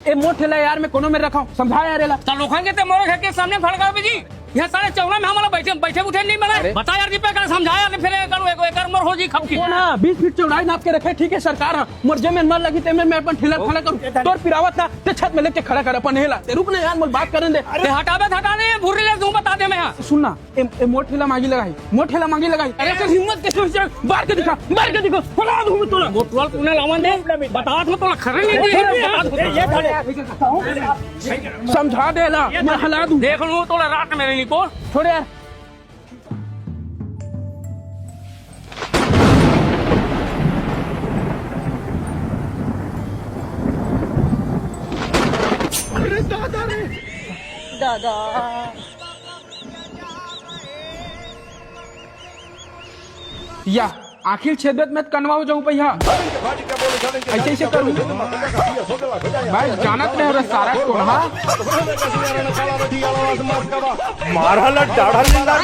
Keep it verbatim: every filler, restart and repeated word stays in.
ए मोर ठेला यार, मैं कोनो मेर रखंव, समझा यार एला। त लोखन के ते मोर घर के सामने खड़ा करबे जी। इहाँ सारे चौरा में हमला बइठे, बइठे उठे नइ बने। अरे। बता यार दीपक, एला समझा यार, फेर एकर, एकर, एकर मोर हो जी खपकी। कोन हा? बीस फीट चौड़ाई नाप के रखे, ठीक हे सरकार हा। मोर जेमेर मन लगही तेमेर मैं अपन ठेला खड़ा करूँ। तोर पिरावत ना, ते छत में लेके खड़ा कर अपन एला। ते रुक ना यार, मोर बात करन दे। अरे हटाबे त हटा नहीं, भुर्री ले दूँ बता दे मैं हा। सुन ना, ए, ए, मोर ठेला म आगी लगाही, मोर ठेला म आगी लगाही। अरे, अरे, हिम्मत कइसे होइस? मार के दिखा, मार के दिखा, हला दूँ मैं तोला। मोटवाल कोने लावन दे, बता तो तोला खरे नहीं दे, बता तो। समझा दे ला, मैं हला दूँ। देख लूँ तोला रात में नहीं को। छोड़ यार। अरे दादा रे। दादा। या, आखिर छेदत में कनवा हो जाऊं भैया। ऐसे, ऐसे करूं। मैं जानत नहीं रहा सारा कोन हा। मारा ला डाढ़ा ले ला।